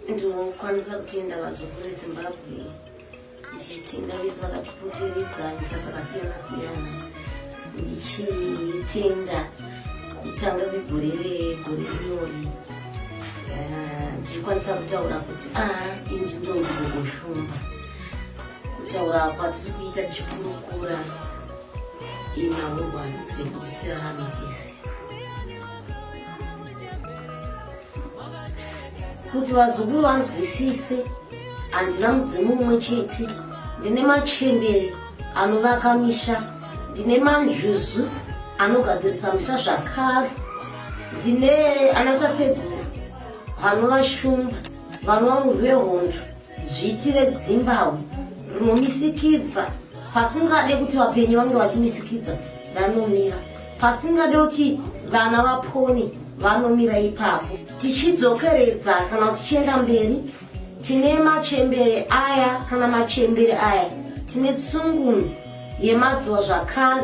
Ndinokwanisa kutenda vazukuru veZimbabwe ndichitenda vese vakatipoteredza nyika dzakasiyana siyana ndichitenda kutanga kwegore regore rinori eh, ndichikwanisa kutaura kuti a ah, ini ndinonzi gogoshumba kutaura kwatiri kuita tichikurukura inhaurwa dzekuti tirarame tese Kuti vazukuru vanzwisise, handina mudzimu umwe chete, ndine machembere anovaka misha, ndine manjuzu anogadzirisa misha zvakare, ndine anatateguru vanova shumba, vanova murwi wehondo, dzviti redzimbahwe rinomisikidza pasingade kuti vapenyu vange vachimisikidza vanomira pasingade kuti vana vapone vanomira ipapo tichidzokeredza kana kuti tichienda mberi tine machembere aya kana machembere aya tine tsungunu yemadziwa zvakare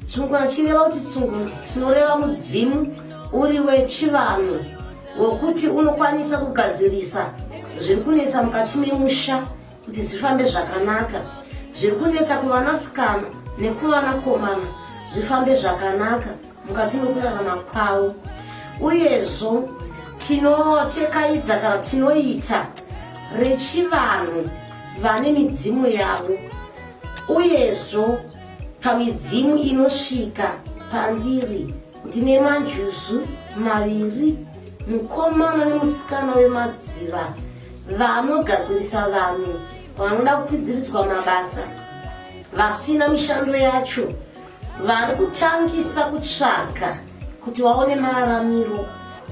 tsunguna chireva kuti tsungunu tinoreva mudzimu uri wechivanhu wekuti unokwanisa kugadzirisa zviri kunetsa mukati memusha kuti zvifambe zvakanaka zviri kunetsa kuvanasikana nekuvanakomana zvifambe zvakanaka mukati mekurarama kwavo uyezvo tinotekaidza kana tinoita rechivanhu vane midzimu yavo uyezvo pamidzimu inosvika pandiri Ndine manjuzu maviri, mukomana nemusikana wemadziva vanogadzirisa vanhu vanoda kukwidziridzwa mabasa vasina mishando yacho vari kutangisa kutsvaga kuti vaone mararamiro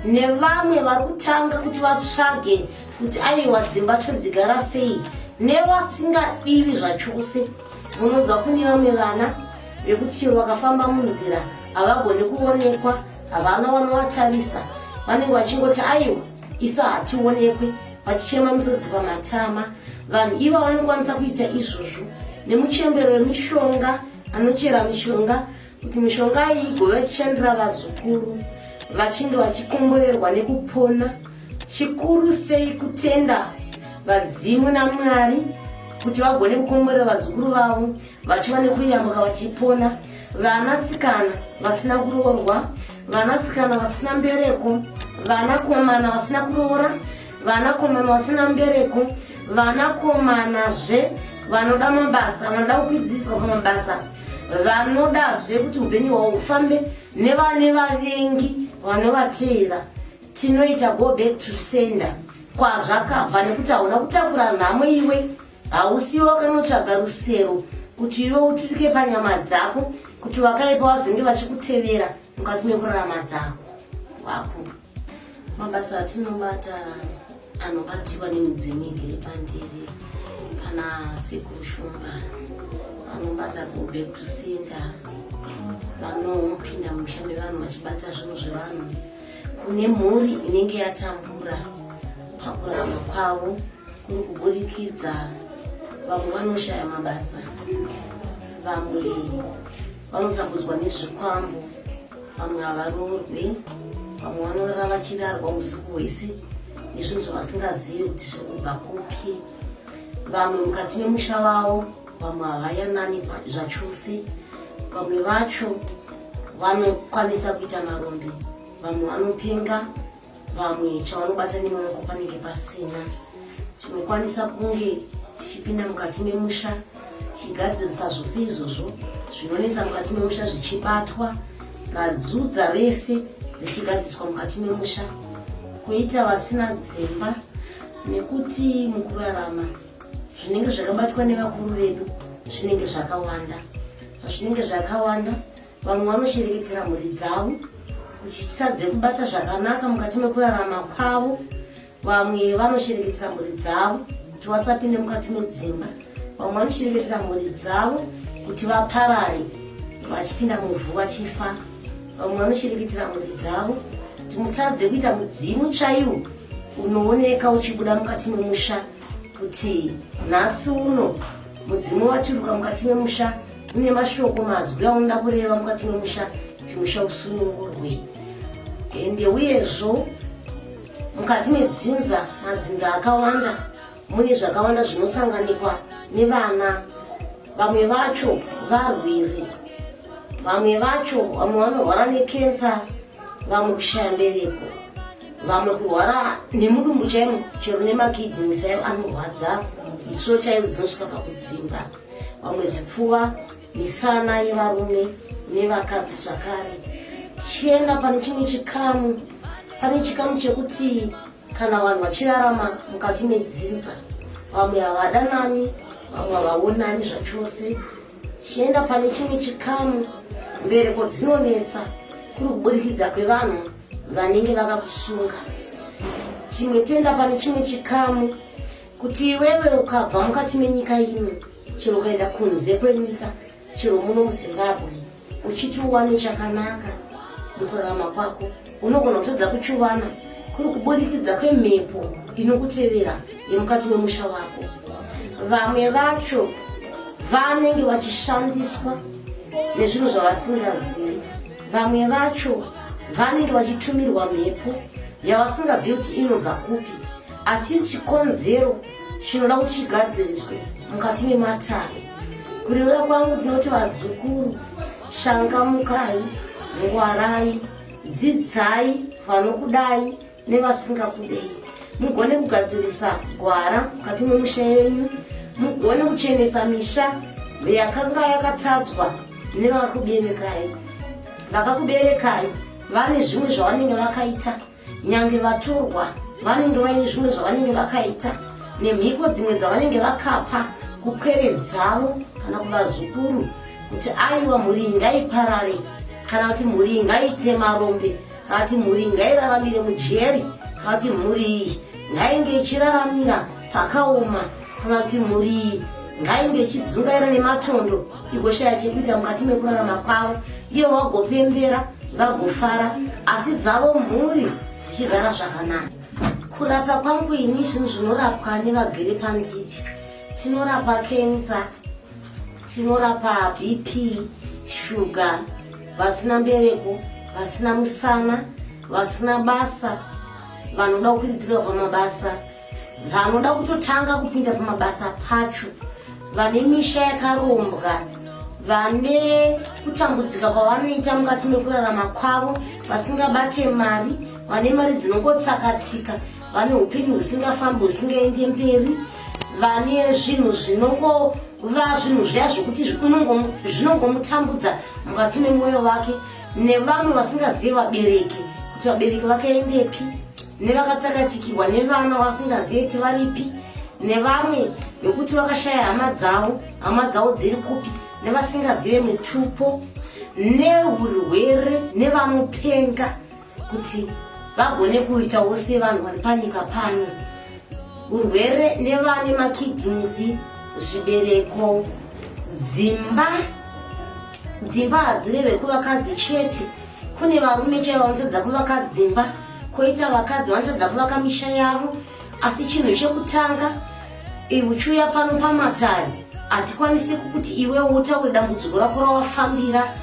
nevamwe vari kutanga kuti vatsvage kuti aiwa dzimba todzigara sei nevasingadiwi zvachose munoziva kune vamwe vana vekuti chero vakafamba munzira havagoni kuonekwa havana vanovatarisa vanenge vachingoti aiwa isu hationekwe vachichema misodzi pamatama vanhu iva vanokwanisa kuita izvozvo nemuchembero wemishonga anochera mishonga kuti mishonga iyi igove vachishandira vazukuru vachinge vachikomborerwa nekupona chikuru sei kutenda vadzimu namwari kuti vagone kukomborera vazukuru vavo vachiva nekuyambuka vachipona vanasikana vasina kuroorwa vanasikana vasina mbereko vanakomana vasina kuroora vanakomana vasina mbereko vanakomanazve vanoda mabasa vanoda kukwidzidzwa pamabasa vanodazve kuti upenyu hwavo hufambe nevane vavengi vanovateera tinoita go back to sender kwazvakabva nekuti hauna kutakura nhamo iwe Hausiwe wakanotsvaga rusero kuti iwe uturike panyama dzako kuti vakaipa vazonge vachikutevera mukati mekurarama dzako wako. Mabasa atinobata anobatiwa nemidzimu igere pandiri pana sekuru Shumba vanobata go back to sender vanopinda musha mevanhu vachibata zvinhu zvevanhu kune mhuri inenge yatambura pakurarama kwavo kuri kuburikidza vamwe vanoshaya mabasa vamwe vanotambudzwa nezvikwambo vamwe havaroorwe vamwe vanorara vachirarwa usiku hwese nezvinhu zvavasingazivi kuti zviri kubva kupi vamwe mukati memusha wavo vamwe havayanani zvachose vamwe vacho vanokwanisa kuita marombe vamwe vanopenga vamwe chavanobata nemaoko panenge pasina tinokwanisa kunge tichipinda mukati memusha tichigadzirisa zvose izvozvo zvinonetsa mukati memusha zvichibatwa radzudza rese richigadziriswa mukati memusha kuita vasina dzimba nekuti mukurarama zvinenge zvakabatwa nevakuru vedu zvinenge zvakawanda zvinenge zvakawanda Vamwe vanoshereketera mhuri dzavo kuti titadze kubata zvakanaka mukati mekurarama kwavo. Vamwe vanoshereketera mhuri dzavo kuti vasapinde mukati medzimba. Vamwe vanoshereketera mhuri dzavo kuti vaparare vachipinda muvhu vachifa. Vamwe vanoshereketera mhuri dzavo kuti mutadze kuita mudzimu chaiwo unooneka uchibuda mukati memusha kuti nhasi uno mudzimu waturuka mukati memusha une mashoko mazwi aunoda kureva mukati memusha kuti musha usunungurwe ende uyezvo Mukati medzinza, madzinza akawanda, mune zvakawanda zvinosanganikwa nevana. Vamwe vacho varwere, vamwe vacho vamwe vanorwara nekensa, vamwe kushaya mbereko, vamwe kurwara nemudumbu chaimo, chero nemakidney chaiwo anorwadza, itsvo chaidzo dzinosvika pakudzimba, vamwe zvipfuva, misana yevarume nevakadzi zvakare. Tichienda pane chimwe chikamu, pane chikamu chekuti kana vanhu vachirarama mukati medzinza, vamwe havadanani, vamwe havaonani zvachose. Tichienda pane chimwe chikamu, mbereko dzinonetsa kuri kuburikidza kwevanhu vanenge vakakusunga. Chimwe tenda pane chimwe chikamu kuti iwewe ukabva mukati menyika ino, chero ukaenda kunze kwenyika, chero muno muZimbabwe, uchiti uwane chakanaka mukurarama kwako, unogona kutadza kuchiwana kuri kuburikidza kwemhepo inokutevera yemukati memusha wako. Vamwe vacho vanenge vachishandiswa nezvinhu zvavasingazivi, vamwe vacho vanenge vachitumirwa mhepo yavasingazivi kuti inobva kupi, asi chikonzero chinoda kuti chigadziriswe mukati mematare. Kureva kwangu tinoti vazukuru, shangamukai, ngwarai, dzidzai vanokudai nevasingakudei, mugone kugadzirisa gwara mukati memusha yenyu, mugone kuchenesa misha yakanga yakatadzwa nevakakuberekai. Vakakuberekai vane zvimwe zvavanenge vakaita, nyange vatorwa vanenge vaine zvimwe zvavanenge vakaita nemhiko dzimwe dzavanenge vakapa kupwere dzavo kana kuvazukuru kuti aiwa, mhuri iyi ngaiparare, kana kuti mhuri iyi ngaiite marombe, kana kuti mhuri iyi ngairaramire mujeri, kana kuti mhuri iyi ngainge ichiraramira pakaoma, kana kuti mhuri iyi ngainge ichidzungaira nematondo igoshaya chekuita mukati mekurarama kwavo, ivo vagopembera vagofara, asi dzavo mhuri dzichigara zvakanaka. Kurapa kwangu ini, zvinhu zvinorapwa nevagere pandiri, tinorapa kenza, tinorapa BP, shuga, vasina mbereko, vasina musana, vasina basa, vanoda kukwiridzirwa pamabasa, vanoda kutotanga kupinda pamabasa pacho, vane misha yakarombwa, vane kutambudzika kwavanoita mukati mekurarama kwavo, vasingabate mari, vane mari dzinongotsakatika, vane upenyu husingafambi, husingaende mberi, vane zvinhu zvinongova zvinhu zviya zvekuti zvinongomutambudza mukati memwoyo wake, nevamwe vasingazivi vabereki kuti vabereki vakaendepi, nevakatsakatikirwa nevana vasingazivi kuti varipi, nevamwe vekuti vakashaya hama dzavo, hama dzavo dziri kupi, nevasingazive mitupo, neurwere, nevanopenga kuti vagone kuitawo sevanhu vari panyika pano, urwere, nevane makidneys, zvibereko, dzimba. Dzimba hadzireve kuvakadzi chete, kune varume chaivo vanotadza kuvaka dzimba, koita vakadzi vanotadza kuvaka misha yavo. Asi chinhu chekutanga, uchiuya pano pamatare, hatikwanisi kukuti iwe utaure dambudziko rako rawafambira.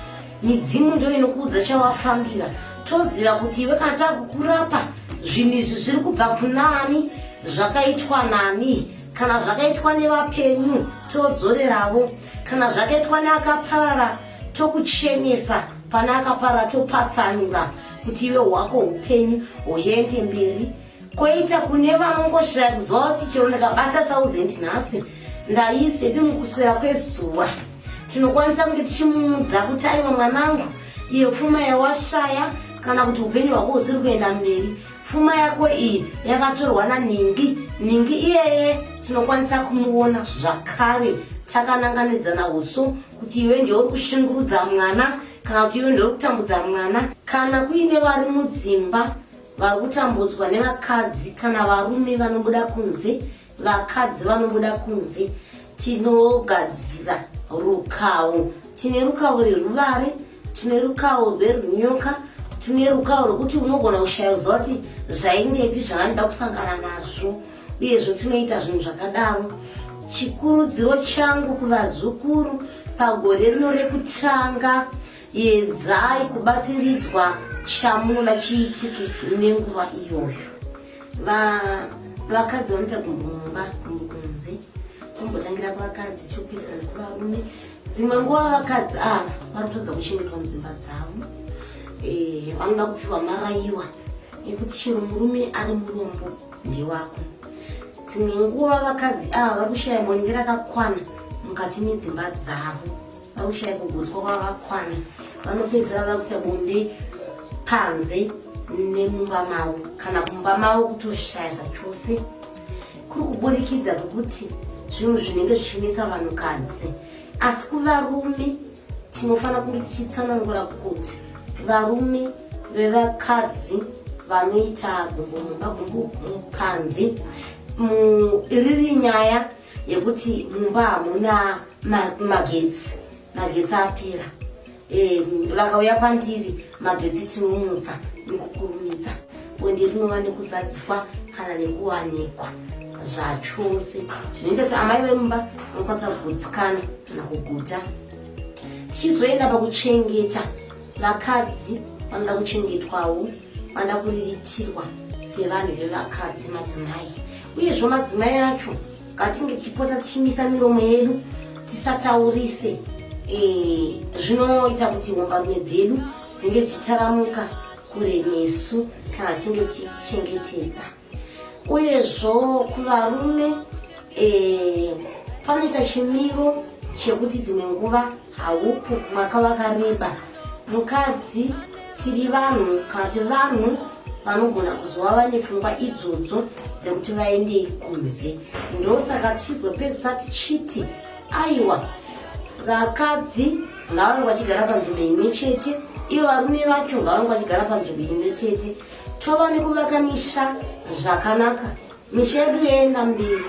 Midzimu ndo inokuudza chawafambira, toziva kuti iwe kana takukurapa zvinhu izvi zviri kubva kunani, zvakaitwa nani. Kana zvakaitwa nevapenyu todzoreravo, kana zvakaitwa neakaparara tokuchenesa pane akaparara, topatsanura kuti iwe hwako upenyu huende mberi. Koita kune vanongoshaya kuziva kuti chero ndikabata 1000 nhasi ndaiisepi mukuswera kwezuva, tinokwanisa kunge tichimuudza kuti aiwa mwanangu, iyo pfuma yawashaya kana kuti upenyu hwako husiri kuenda mberi, pfuma yako iyi yakatorwa naningi ningi iyeye. Tinokwanisa kumuona zvakare takananganidzana uso kuti iwe ndiwe uri kushungurudza mwana, kana kuti iwe ndiwe uri kutambudza mwana. Kana kuine vari mudzimba vari kutambudzwa nevakadzi kana varume vanobuda kunze, vakadzi vanobuda kunze, tinogadzira rukawo. Tine rukawo reruvare, tine rukawo rwerunyoka, tine rukawo rwekuti unogona kushaya kuziva kuti zvaindepi zvavanoda kusangana nazvo. Uyezve tinoita zvinhu zvakadaro. Chikurudziro changu kuvazukuru pagore rino rekutanga, yedzai kubatsiridzwa chamunoda chiitike nenguva iyoyo. Vakadzi vanoita gumbo mumba gumbo kunze. Tombotangira kuvakadzi chopesana kuvarume. Dzimwe nguva vakadzi ava vari kutadza kuchengetwa mudzimba dzavo, vanoda kupiwa maraiwa ekuti chero murume ari murombo ndewako. Dzimwe nguva vakadzi ava vari kushaya bonde rakakwana mukati medzimba dzavo, vari kushaya kugutswa kwakakwana, vanopedzisira vakuita bonde panze nemumba mavo kana mumba mavo kutoshaya zvachose, kuri kuburikidza kwekuti zvinhu zvinenge zvichinetsa vanhukadzi. Asi kuvarume tinofanira kunge tichitsanangura kuti varume vevakadzi vanoita gumbo mumba gumbo panze, riri nyaya yekuti mumba hamuna magetsi, magetsi apera, vakauya kwandiri magetsi tinomutsa nekukurumidza, bonde rinova nekuzadziswa kana nekuwanikwa zvachose, zvinoita kuti amai vemumba vanokwanisa kugutsikana kana kuguta. Tichizoenda pakuchengeta vakadzi, vanoda kuchengetwawo, vanoda kuriritirwa sevanhu vevakadzi, madzimai. Uyezvo madzimai acho ngatinge tichipota tichimisa miromo yedu, tisataurise, zvinoita kuti hombarume dzedu dzinge dzichitaramuka kure nesu kana tichinge tichitichengetedza. Uyezvo kuvarume, panoita chimiro chekuti dzimwe nguva haupo mwaka wakareba. Mukadzi tiri vanhu, kana kuti vanhu vanogona kuzova vane pfungwa idzodzo dzekuti vaende kunze. Ndosaka tichizopedzisa tichiti aiwa, vakadzi ngavange vachigara panzvimbo imwe chete, ivo varume vacho ngavange vachigara panzvimbo imwe chete, tova nekuvaka misha zvakanaka, misha yedu yoenda mberi.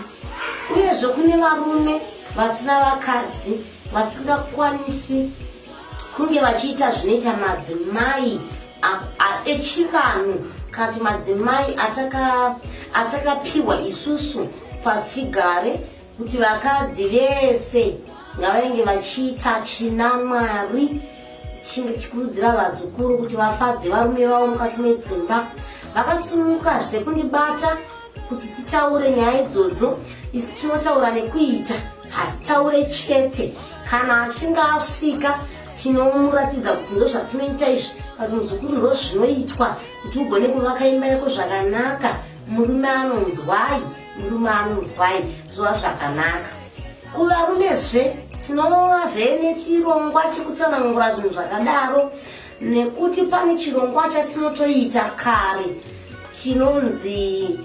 Uyezve kune varume vasina vakadzi, vasingakwanisi kunge vachiita zvinoita madzimai echivanhu kana kuti madzimai atakapiwa isusu pasichigare kuti vakadzi vese ngavange vachiita china Mwari. Tichinge tichikurudzira vazukuru kuti vafadze varume vavo mukati medzimba, vakasunungukazve kundibata kuti titaure nyaya idzodzo. Isu tinotaura nekuita, hatitaure chete. Kana achinge asvika tinomuratidza kuti ndo zvatinoita izvi, kana kuti muzukuru ndo zvinoitwa kuti ugone kuvaka imba yako zvakanaka. Murume anonzwai, murume anonzwai, zova zvakanaka. Kuvarumezve tinovazve nechirongwa chekutsanangura zvinhu zvakadaro, nekuti pane chirongwa chatinotoita kare chinonzi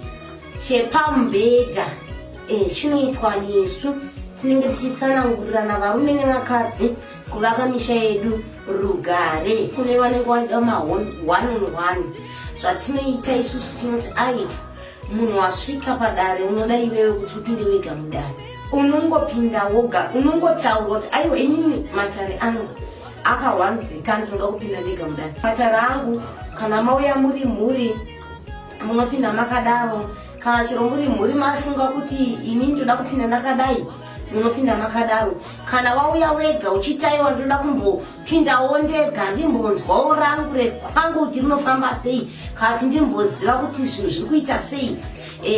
chepamubhedha, chinoitwa nesu. Tinenge tichitsanangurirana varume nevakadzi kuvaka misha yedu rugare. Kune vanenge vaida ma one on one, zvatinoita isusu tinoti aiwa, munhu wasvika padare unoda iwewe kuti upinde wega mudare, unongopinda woga, unongotaura kuti aiwa, inini matare angu akahwanzika, ndinoda kupinda ndega mudare matare angu. Kana mauya muri mhuri munopinda makadaro, kana chero muri mhuri mafunga kuti ini ndoda kupinda ndakadai, munopinda makadaro. Kana wauya wega uchitaiwa, ndoda kumbopindawo ndega, ndimbonzwawo rangu rekwangu kuti rinofamba sei, kana kuti ndimboziva kuti zvinhu zviri kuita sei,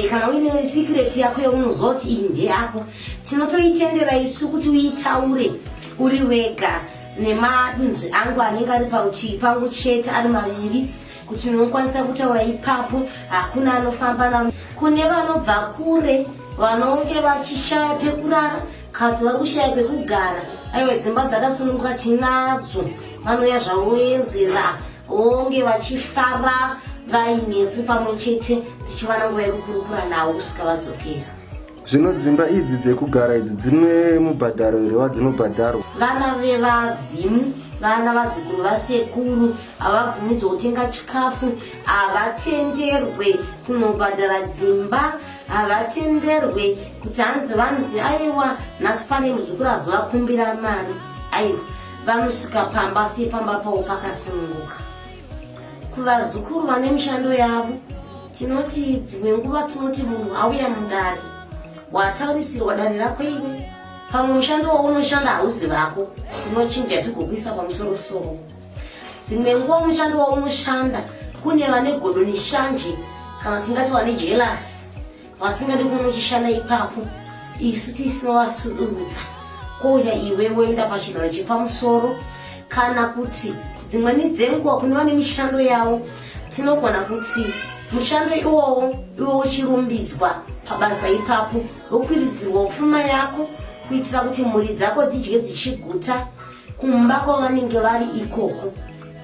kana uine secret yako yaunoziva kuti iyi ndeyako, tinotoitendera isu kuti uitaure uri wega nemadunzvi angu anenge ari parutivi pangu chete ari maviri, kuti unokwanisa kutaura ipapo, hakuna anofamba navo. Kune vanobva kure vanonge vachishaya pekurara kana kuti vari kushaya pekugara, aiwa, dzimba dzakasununguka tinadzo, vanouya zvavoenzera vonge vachifara vainesu pamwe chete, tichivana nguva yekukurukura navo kusvika vadzokera. Zvino dzimba idzi dzekugara idzi dzine mubhadharo here wadzinobhadharwa? Vana vevadzimu, vana vazukuru vasekuru havabvumidzwe kutenga chikafu, havatenderwe kunobhadhara dzimba, havatenderwe kuti hanzi vanzi aiwa, nhasi pane muzukuru azovakumbira mari. Aiwa, vanosvika pamba sepamba pavo pakasununguka. Kuvazukuru vane mishando yavo tinoti dzimwe nguva tinoti munhu auya mudare, wataurisirwa dare rako iwe, pamwe mushando waunoshanda hauzi vako, tinochinja tigokuisa pamusoro soro. Dzimwe nguva mushando waunoshanda kune vane godo neshanje. Kana tingati vane jealous, vasingadi kuona uchishanda ipapo, isu tisinowasudurudza kouya iwe woenda pachinhano chepamusoro. Kana kuti dzimweni dzenguva kune vane mishando yavo, tinogona kuti mushando iwowo iwe uchirumbidzwa pabasa ipapo, wokwiridzirwa pfuma yako kuitira kuti mhuri dzako dzidye dzichiguta kumba kwavanenge vari ikoko.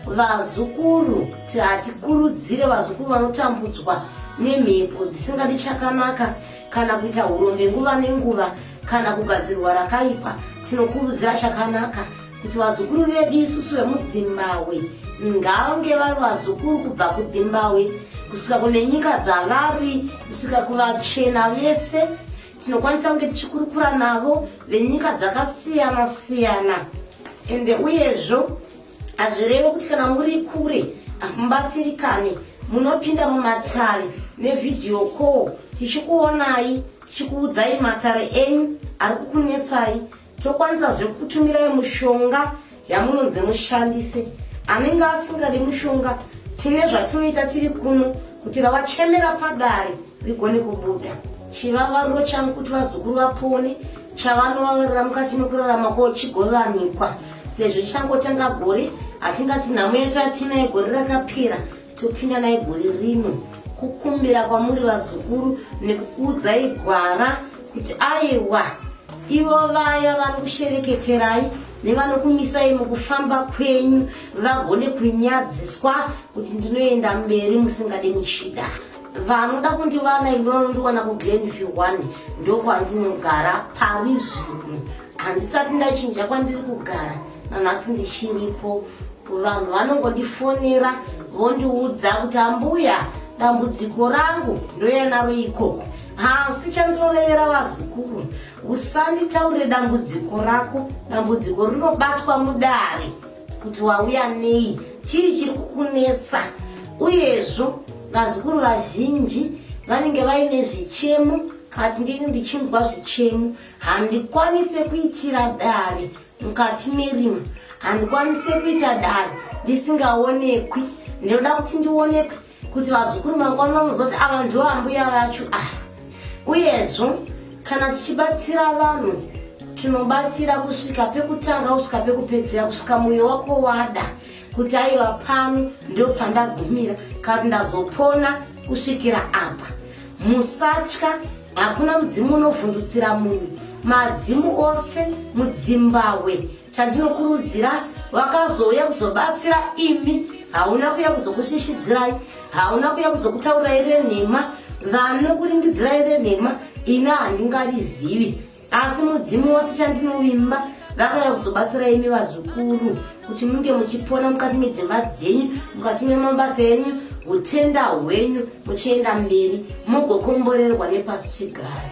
Vazukuru, hatikurudzire vazukuru vanotambudzwa nemhepo dzisingadi chakanaka kana kuita urombe nguva nenguva kana kugadzirwa rakaipa. Tinokurudzira chakanaka kuti vazukuru vedu isusu vemudzimbahwe ngavange vari vazukuru kubva kudzimbahwe kusvika kune nyika dzavari, kusvika kuvachena vese. Tinokwanisa kunge tichikurukura navo venyika dzakasiyana siyana. Ende uyezvo hazvirevo kuti kana muri kure hamubatsirikane. Munopinda mumatare nevhidhiyo call, tichikuonai, tichikuudzai matare enyu ari kukunetsai. Tokwanisa zvekutumirai mushonga yamunonzi mushandise. Anenge asingadi mushonga, tine zvatinoita tiri kuno kuti ravachemera padare rigone kubuda. Chivavariro changu kuti vazukuru vapone, chavanovavarira mukati mekurarama kwavo chigovanikwa. Sezvo tichangotanga gore, hatingati nhamo yatinayo gore rakapera topinda nayo gore rino. Kukumbira kwamuri vazukuru nekukuudzai gwara kuti aiwa, ivo vaya vanokushereketerai nevanokumisai mukufamba kwenyu vagone kunyadziswa kuti ndinoenda mberi musingade muchida. Vanoda kundiwana ini vanondiwana kuGlenview 1, ndokwandinogara pari zvino. Handisati ndachinja kwandiri kugara, nanhasi ndichiripo. Vanhu vanongondifonera vondiudza kuti ambuya, dambudziko rangu ndoya naro ikoko. Asi chandinorevera vazukuru, usanditaurire dambudziko rako. Dambudziko rinobatwa mudare kuti wauya nei, chii chiri kukunetsa. Uyezvo vazukuru vazhinji vanenge vaine zvichemo, kati ndini ndichinzwa zvichemo, handikwanise kuitira dare mukati merima, handikwanise kuita dare ndisingaonekwi. Ndinoda kuti ndionekwe kuti vazukuru mangwana vanozoti ava ndivo ambuya vacho ava. Uyezvo kana tichibatsira vanhu, tinobatsira kusvika pekutanga kusvika pekupedzisira, kusvika mwoyo wako wada kuti aiwa, pano ndo pandagumira, kana ndazopona kusvikira apa. Musatya, hakuna mudzimu unovhundutsira munhu. Madzimu ose mudzimbahwe, chandinokurudzira, wakazouya kuzobatsira imi, hauna kuya kuzokushishidzirai, hauna kuya kuzokutaurirai renhema. Vanokuringidzirai renhema ini handingarizivi, asi mudzimu wose chandinovimba vakauya kuzobatsira imi vazukuru kuti munge muchipona mukati medzimba dzenyu, mukati memabasa enyu, utenda hwenyu muchienda mberi, mugokomborerwa nepasi chigare.